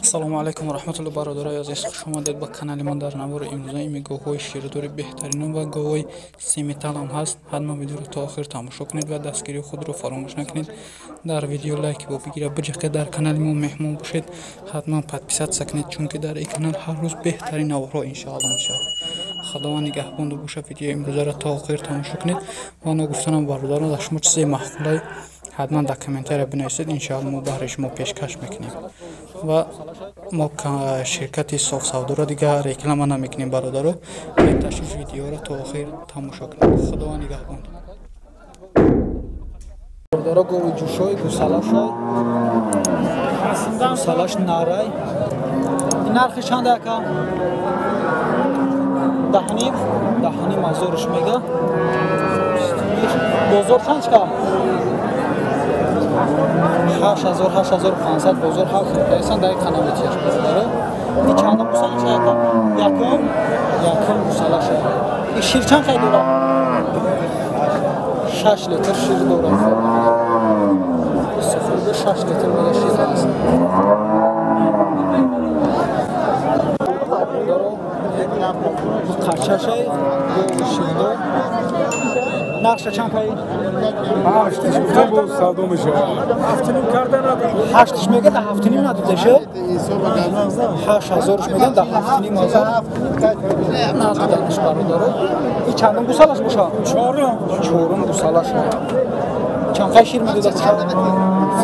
Салому алайкум ва раҳматуллоҳи бародарои азиз, хуш омадед ба канали мо. Дар навори имрӯза говҳои ширдори беҳтаринон ва говҳои семитал ҳам ҳаст. Ҳатман видеоро то охир тамошо кунед ва дастгирии худро фаромӯш накунед. Дар видео лайк бо бигира биҷақед, дар канали мо меҳмон бошед, ҳатман подписаться кунед, чунки дар ин канал ҳар рӯз беҳтарин наворҳо иншоалло мешавад. Худованд нигаҳбонду бошад. Видеои имрӯзаро то охир тамошо кунед ва ногуфтанам бародарон, дар шумо чизе маъқулай ҳатман дар комментария бинависед, иншоалло мо баҳри шумо пешкаш мекунем. Ва мо ширкати софсавдоро дигар реклама намекунем бародаро. Беташвиш видеоро то охир тамошо кунед. Худованд нигаҳбон. Бародаро, гови ҷӯшои гусалашай, гусалаш нарай. Нархи чанд ака? Даҳним, даҳним ҳазорш мега. Бозор чанд чика? 8000, 8500 бозор ҳафт фурӯхтаисан дар каналитияш бародаро. И чандум гусалаша ака? Якум, якум гусалаша. И шир чанд қай дора? 6 литр шир дора. Сухурда 6 литр мега шир аст. Бародаро, қарчашай гови ширдор. Нархша чанд кай? Ҳаштиш гуфта боз савдо мешавад. Ҳафтним карда надод. Ҳаштиш мега, да ҳафтним надодеше? 8000-ш меган, да ҳафтним ҳазор надоданаш бародаро. И чандум гусалаш боша? Чорум. Чорум гусалаш. Чанд қай шир медода?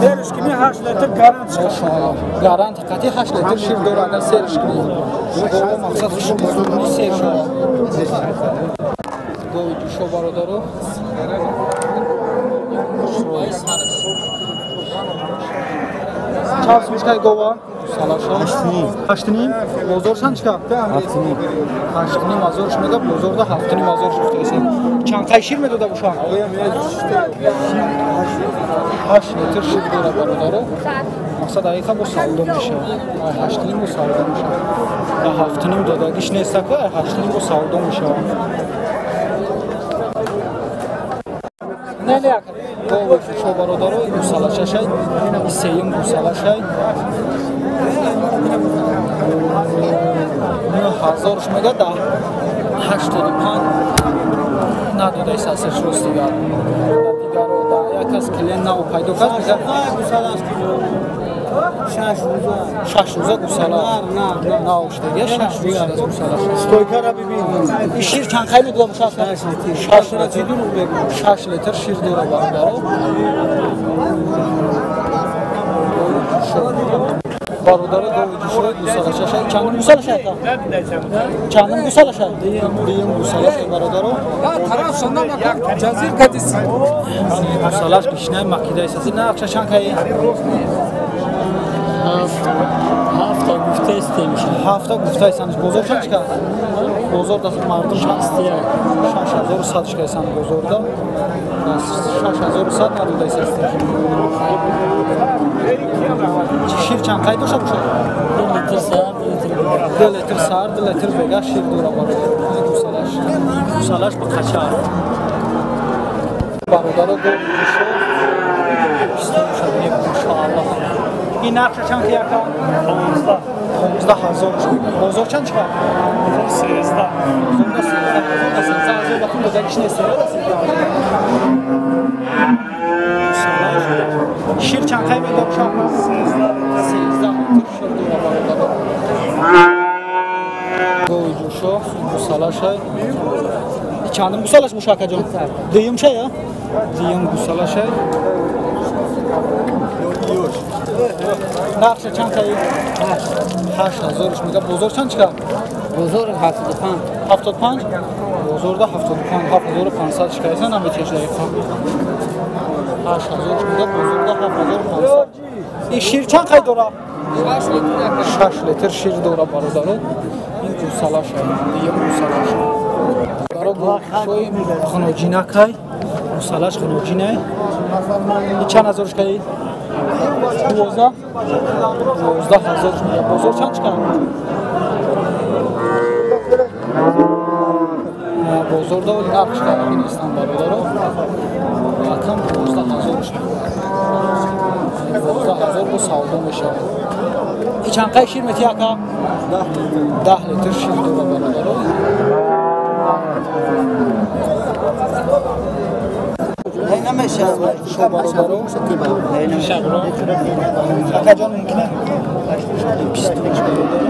Серш кими 8 литр гарант. Машаалло. Гарант қати 8 литр шир дора агар серш кунӣ. Гово мақсад хушбӯй сер шава. Гови ҷӯшо бародаро. Чанд сумишкаи гова? Гусалаша. Ҳаштним. Бозор чанд чика? Ҳафтним. Ҳаштним ҳазорш мега, бозорда ҳафтним ҳазорш гуфтаисан. Чанд қай шир медода боша? 8 литр шир дора бародаро. Мақсад дақиқа бо савдо мешавад. Ҳаштним бо савдо мешавад. Да ҳафтним додагиш нестака, ҳаштним бо савдо мешавад. Не, не, гови ҷӯшо бародаро, гусалашашай, сеюм гусалашай. 9000-ш мега, да 85 надодаи сасеш рост дигар. Дигаро да як кас клиент нав пайдо кард, мега 6 рӯза гусала. Навштага 6 рӯза гусала. Стойкара бибин. И шир чанд қай медода бошад? 6 литр. 6 литр шир дора бародаро. Бародаро, гови ҷӯшои гусалашашай. Чандум гусалашай? Чандум гусалашай? Дуюм гусалашай бародаро. Ҷазир кадис. Гусалаш гишнаи макидаи саси. Нархша чанд кай? Ҳафта гуфтаистем. Ҳафта гуфтаистанд. Бозор чанд чика? Бозор да мардум 6100 чикаистанд бозорда. 6100 надодаистанд. Шир чанд қай дошта бошад? 2 литр сар, 2 литр бега. 2 литр сар, 2 литр бега шир дора бародар. Гусалаш. Гусалаш ба қача. Бародаро, гови ҷӯшо бистум машааллоҳ. Ин нархша чанд ки яка? 15. 15000. Бозор чанд чика? 13. Бозорда 13. Бозорда 13 ҳазор ба кун додагиш нест, шир чанд қай медода бошад? 13 литр шир дора бародаро. Гови ҷӯшо гусалашай. Чандум гусалаш боша акаҷон? Дуюм шай, а? Дуюм гусалашай. Нархша чанд қай? 8000-ш мега. Бозор чанд чика? Бозор 75. 75? Бозорда 75, 7500 чикаисан наметеш дақиқа. 8000-ш мега, бозорда 7500. И шир чанд қай дора? 6 литр шир дора бародаро. Ин гусалаша, дуюм гусалаша. Баро гови хуноҷинакай, гусалаш хуноҷинай. И чанд ҳазорш кай? 12? 12000 мега. Бозор чанд чика? Бозорда оли нарх чикадаги нестан бародаро. Якам 12000 12000 бо савдо мешавад. Чанд қай шир мети ака? 10 литр шир дора бародаро. Шо бародаро. Ака ҷон мумкина? 25 бародаро.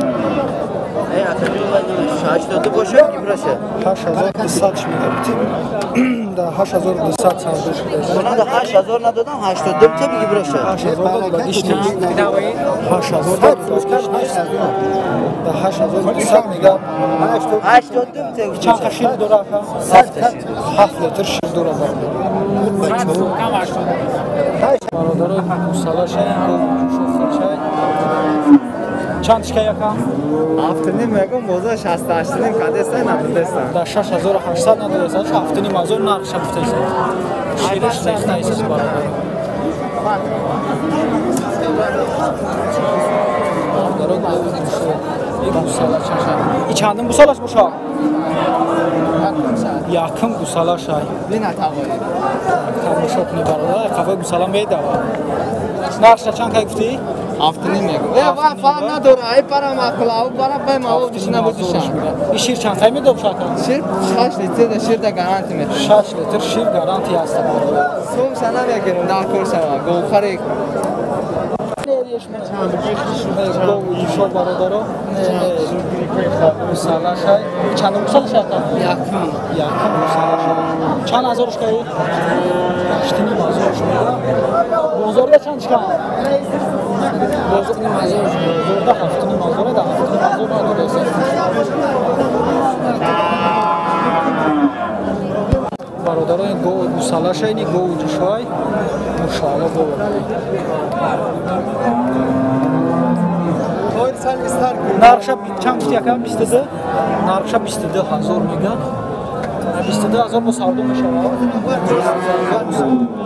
82 бошад ки бираша? 8200 мегӯяд. Да 8200 савдо шуда. Мана да 8000 надодам, 82 та биги бираша. 8000 додагиш нест. 8000 додагиш нест. Да 8200 мегӯяд. 82 та. Чанд қа шир дора ака? 7 литр шир дора бародаро. Гусала шай, шофер шай. Чанд шикай ака? 7.5 мегӯм, бозор 68.5 кадеста надодеста. Да 6800 надодеста, 7.5 нархша гуфтаиса. Шириш рехтаиса бародаро. Бародаро ин гусала чаша. И чандум гусалаш боша? Якум гусала шай. Бина тағои. Тамошо кунед бародар, қафои гусала медава. Нархша чанд кай гуфтӣ? 7.5 мегӯм. Э, ва фарқ надора, ай пара мақул, ав пара бай маво бишина будиша. И шир чанд кай медод шака? Шир 6 литр, да шир да гарантия метавад. 6 литр шир гарантия аст бародар. Сум сана мегирам, дар кор шава. Говхари гову ҷушо бародаро. Гусала шай. Чандум гусала шай ака? Якум. Якум гусала шай. Чанд ҳазорш кай? 8.5 ҳазорш мега. Бозорда чанд шикан? Бозорда 7.5 ҳазора, да 7.5 ҳазор надодааст. Бародаро, ин гову гусала шай, ин гову ҷушой. Мошаалло бо. Нархша чанд гуфти ака? 22? Нархша 22 ҳазор мега. 22 ҳазор бо савдо мешавад.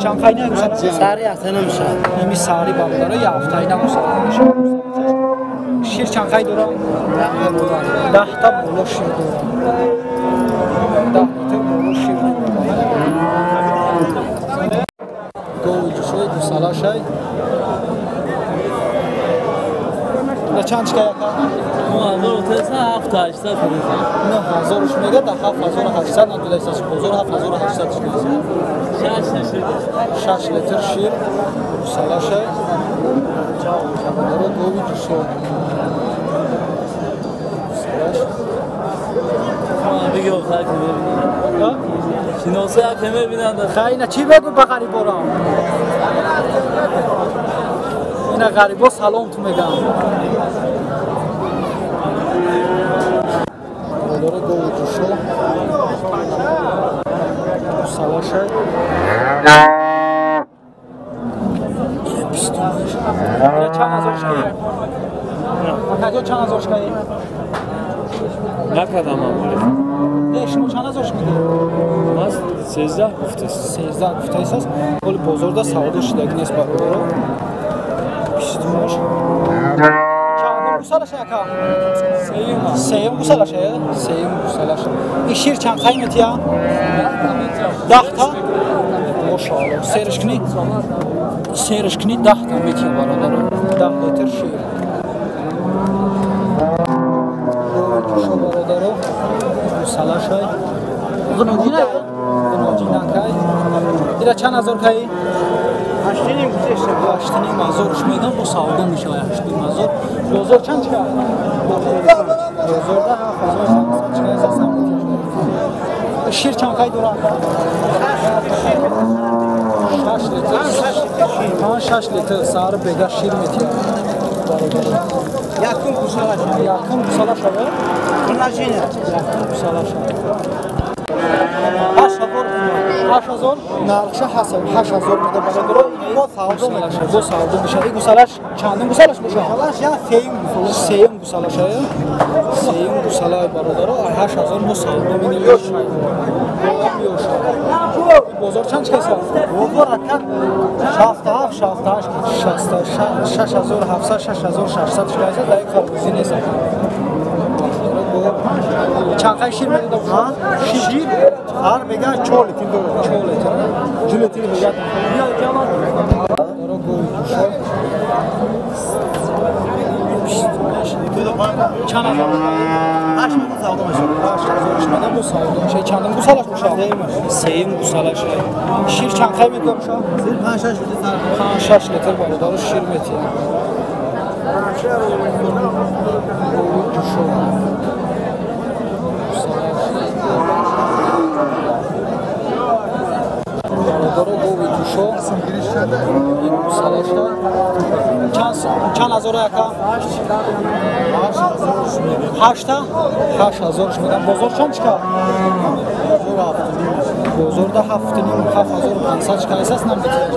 Чанд қайна гусала? Сари ҳафта намешавад. Ими сари бародаро, я ҳафтаина гусала мешавад. Шир чанд қай дора? 10 та боло шир дора. 10 литр боло шир дора. Гови ҷушои гусала шай. Да чанд чикай ака? 9800 фурӯхтам. 9000 мега, да 7800 надодааст. Бозор 7800 шудааст. 6 литр шир гусала шай. Бародаро, гови ҷушо. Гусалаш. Бигӯ хай ки мебинам. Шиноса ки мебинанд. Хай ина чӣ бегӯ ба ғариборам? Ина ғарибо салом ту мегам. Бародаро, гови ҷушо. Гусала шай. Ина чанд ҳазор шкаи? Акаҷо чанд ҳазор шкаи? Накардам амале. Не, шумо чанд ҳазор шкаи? Ман 13 гуфтаст. 13 гуфтаист. Ҳоли бозорда савдо шудагӣ нест бародаро. 28. Чандум гусалаш ака? Сеюм. Сеюм гусалаш, сеюм гусалаш. И шир чанд қай метия? 10 та? Мошаалло. Серш кунӣ? Серш кунӣ 10 та метия бародаро. 10 литр шир. Ҷушо бародаро. Гусала шай. Ғуноҷина? Ғуноҷина кай? Ира чанд ҳазор кай? 8.5 гуфтаиста. 8.5 ҳазорш мегам, бо савдо мешавад 8.5 ҳазор. Бозор чанд чика? Бозорда 7700 чика аст савдо. Шир чанд қай дора? 6 литр. 6 литр сар бега шир метиҳад. Бародаро. Якум гусала шай. Якум гусала шай. Ғуноҷина. Якум гусала шай. 8000 нархша 8000 мега бародаро. Бо савдо мешавад. Бо савдо мешавад. Ин гусалаш чандум гусалаш бошад? Гусалаш я сеюм гусала. Сеюм гусалаш, сеюм гусалаи бародаро 8000 мо савдо менем. Бозор чанд чиз аст? Бозор ака 67 68 6700 6600 чиз аст. Дар як фарқи нест. Чанд қай шир медодам? Шир ҳар мега 4 литр дорад. 4 литр. 2 литр мега. Бародаро, гови ҷушо. Чанд ҳазор? 8 миллион савдо мешавад. 8 ҳазор шумада бо савдо мешавад. Чандум гусалаш бошад? Сеюм гусалаш. Шир чанд қай метиҳад бошад? 5-6 литр. 5-6 литр бародаро шир метиҳад. Бародаро гови ҷӯшо ин гусалаша чанд ҳазор яка? 8 ҳазор шумедам. Бозор чанд чика? Бозорда 7,5 7500 чика эсас наметиҳад.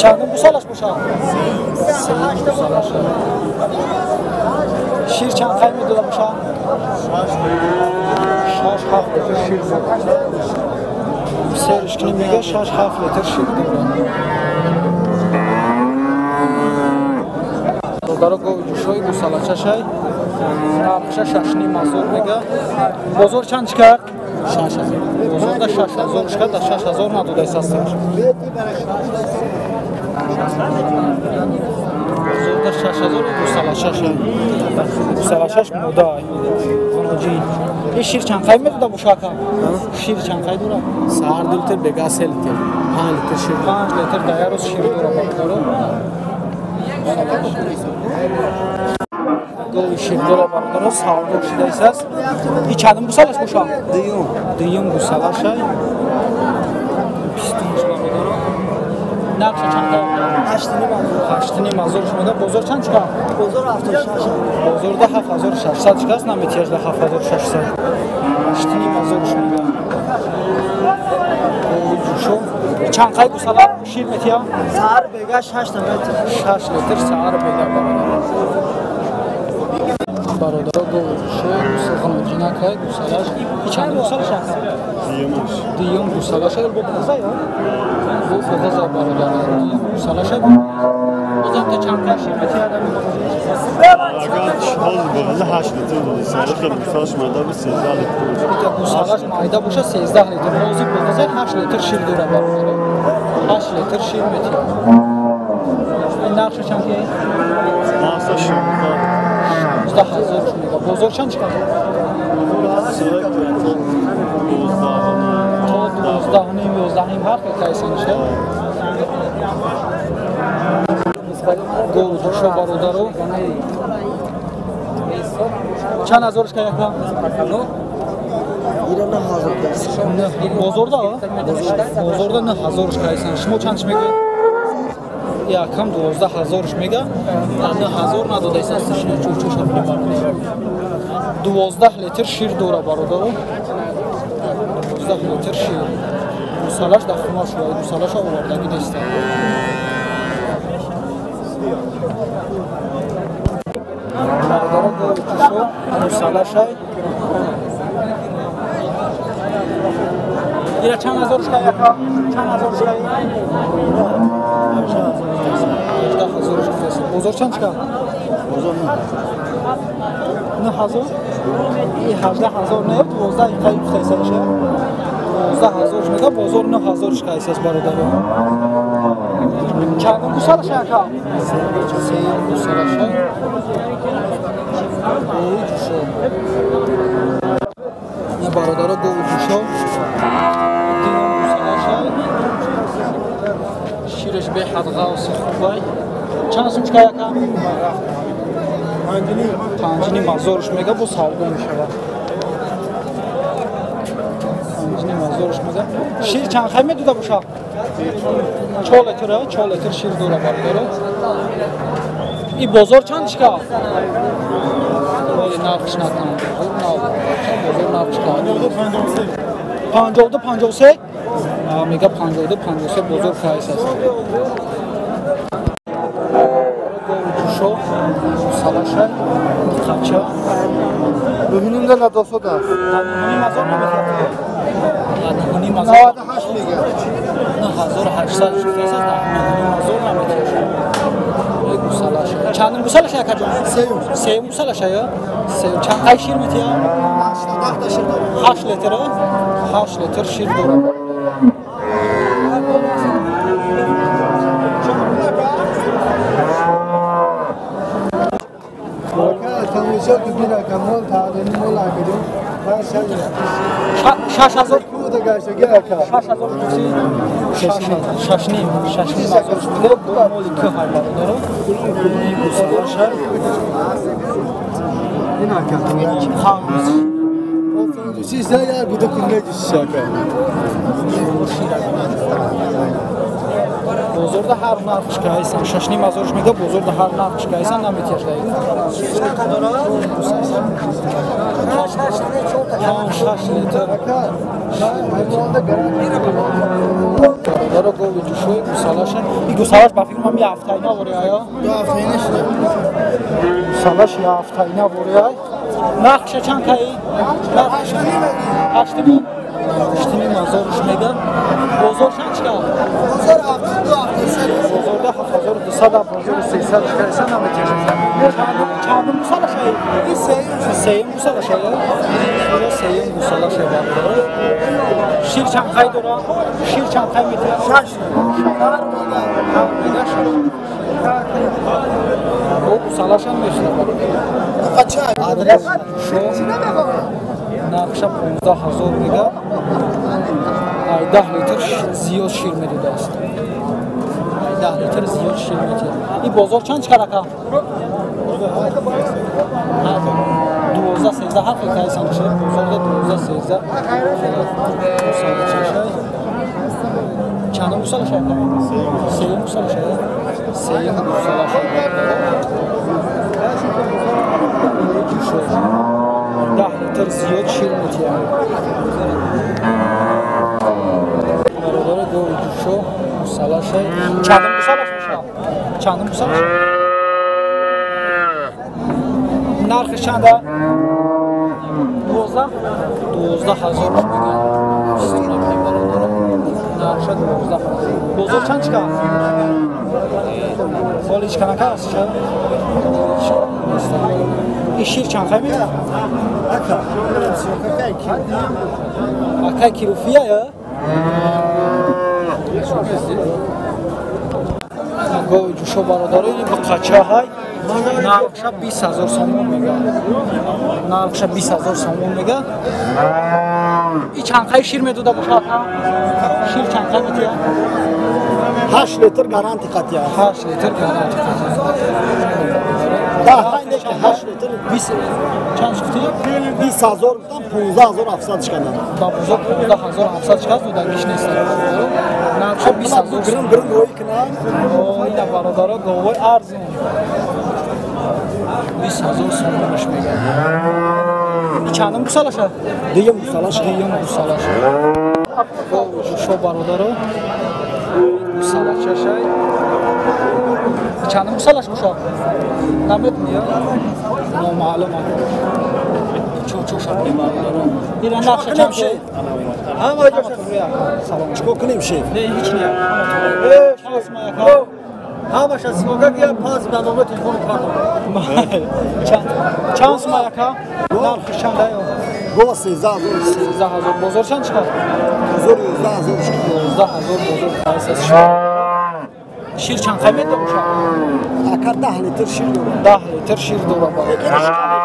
Чандум гусалаш бошад? Сеюм гусалаш. Шир чанд қай медода бошад? 6-7 литр шир дорад. Сериш кунем мега 6-7 литр шир дорад. Бародаро гови ҷӯшои гусалачашай нархша 6,5 ҳазор мега. Бозор чанд чикар? 6 ҳазор. Бозорда 6 ҳазор чикар, да 6 ҳазор надодай састаш. Бозорда 6 ҳазор гусалачашай. Гусалачаш модай. Ғуноҷин. Ин шир чанд қай медода бошака? Шир чанд қай дорад? Саҳар 2 литр, бега 3 литр. 5 литр шир. 5 литр дар як рӯз шир дорад бародаро. Гови ширдора бародаро савдо шудаист. И чандум гусалаш бошад? Дуюм. Дуюм гусалашай. Пистунш бародаро. Нархша чанд? 8,5 ҳазор шумеда. Бозор чанд чика? Бозор 76. Бозорда 7600 чикаст, наметиҳад 7600. 8,5 ҳазор шумеда. Гови ҷӯшо. Чанд қай гусала шир метиҳад? Саҳар бега 6 литр. 6 литр саҳар бега бародаро. Бародаро гови ҷӯшо гусалаҷинакай гусалаш. Чанд гусалаш ака? Дуюм гусалаш. Бо бағза ё? Бо бағза бародаро. Дуюм гусалаш. Бозам та чанд қай шир метиҳад? Агар ҳозир бағза 8 литр дод. Саҳар гусалаш майда бо 13 литр. Гусалаш майда боша 13 литр. Ҳозир бағза 8 литр шир дорад бародаро. 8 литр шир метиҳад. Ин нархша чанд ки? Нархша 16 ҳазор шумега. Бозор чанд чикар? То 12,5 11,5 ҳар хел кайсаниша. Гови ҷӯшо бародаро. Чанд ҳазорш ка яка? Ира 9 ҳазор кайсан. Бозорда? Бозорда 9 ҳазорш кайсан. Шумо чанд чӣ мегӯед? Якам 12 ҳазорш мега. 9 ҳазор надодайсан. Чӯчӯша 12 литр шир дора бародаро. 12 литр шир. Гусалаш дар хона шуда, гусалаш овардагӣ нест. Бародаро гови ҷӯшо гусалашай. Ира чанд ҳазор шуда яка? Чанд ҳазор шуда? 18 ҳазор шуда. Бозор чанд чика? Бозор 9 ҳазор? 18 ҳазор не, 12 иқай гуфтайсаша. 12 ҳазор шуда, бозор 9 ҳазор шикайсас бародаро. Чандум гусалаша яка? Сеюм гусалаша. Гови ҷӯшо. Не бародаро гови ҷӯшо. Дуюм гусалаша. Шираш беҳад ғавси хубай. Чанд сум чика яка? 5,5 ҳазорш мега бо савдо мешавад. 5,5 ҳазорш мега. Шир чанд қай медода бошад? 4 литр, 4 литр шир дора бародаро. И бозор чанд чика? Нархш накан. Бозор нарх чика? 52 53? Мега 52 53 бозор кайс аст. Ҷӯшо гусалашай қача. Бубинем да надосода. 9,5 ҳазор намехоҳад. 9,5 ҳазор. 98 мега. 9800 шуд, 9,5 ҳазор наметиҳад. Гусалаша. Чандум гусалаша якаҷон? Сеюм. Сеюм гусалаша ё? Сеюм. Чанд қай шир метиҳад? 8 та шир дорад. 8 литр? 8 литр шир дорад. 6000 6000 6 6 ҳазор шуда бо моли кӯҳай бародаро. Ин гусалаша. Ин ака. Бозорда ҳар нархш кайсан 6,5 ҳазорш мега бозорда ҳар нархш кайсан наметияшдаи. 6 литр. Бародаро гови ҷӯшои гусалаша. И гусалаш ба фикрам ҳам ҳафтаина вория. Ду ҳафтаина шуда. Гусалаш ҳафтаина вория. Нархша чанд каи? Нархш 8,5 ҳазорш мега. Бозор чанд чикар? Бозор 72 Бозорда 7200 бозори 300 чикарса наметияшад. Чандум гусалаша? Сеюм гусалаша. Сеюм гусалаша бародаро. Шир чанд қай дора? Шир чанд қай метиҳад? 6. Мега 6. Бо гусалаша мешуда бародаро. Адрес нархша 15 000 мега. 10 литр зиёд шир медодааст. 10 литр зиёд шир метиҳад. Ин бозор чанд чикар ака? 12 13 ҳар хел кайсан шир бозорда 12 13 гусалачашай. Чандум гусалаша ака? Сеюм гусалаша. Сеюм гусалаша. 10 литр зиёд шир метиҳад. Бародаро гови ҷӯшо гусалаша. Чандум гусалаш мешавад? Чандум гусалаш? Нархи чанда? 12 12 000 мегӯянд. Чистона бародаро. Нархша 12 000. Бозор чанд чикар? Холи чиканака аст ча? И шир чанд қай медиҳад? Ака. Акай кируфия я? Гови ҷӯшо бародаро ин ба қачаҳай нархша 20 000 сомон мега. Нархша 20 000 сомон мега. И чанд қай шир медода бошад? Шир чанд қай метиҳад? 8 литр гаранти қатъия. 8 литр гаранти қатъия. 8 литр 20 чанд шуфти? 20 000 гуфтам 15 700 чиканам. Ба бозор 15 700 чикаст додагиш нест. Нархша 20 000 грим грим рӯй кунам. О, ина бародаро говой арзон. 20 000 сомонаш мега. Чандум гусалаша? Дуюм гусалаша. Дуюм гусалаша. Шо бародаро гусалачашай. Чандум гусалаш боша? Намедонӣ? Номаълум. Чо шаб бародаро. Ира нархша чанд шуд? Ҳама ҷоша. Салом. Чико кунем шеф? Не, ҳеч не. Ҳамаша симока гия пас барнома телефон кардам. Чанд сума яка? Нархи чанд ай? Го 13 000. 13 000. Бозор чанд чикар? Бозор 11 000 чикар. 11 000 бозор қайса шуд? Шир чанд қай медода боша? Ака 10 литр шир дорад. 10 литр шир дорад бародар.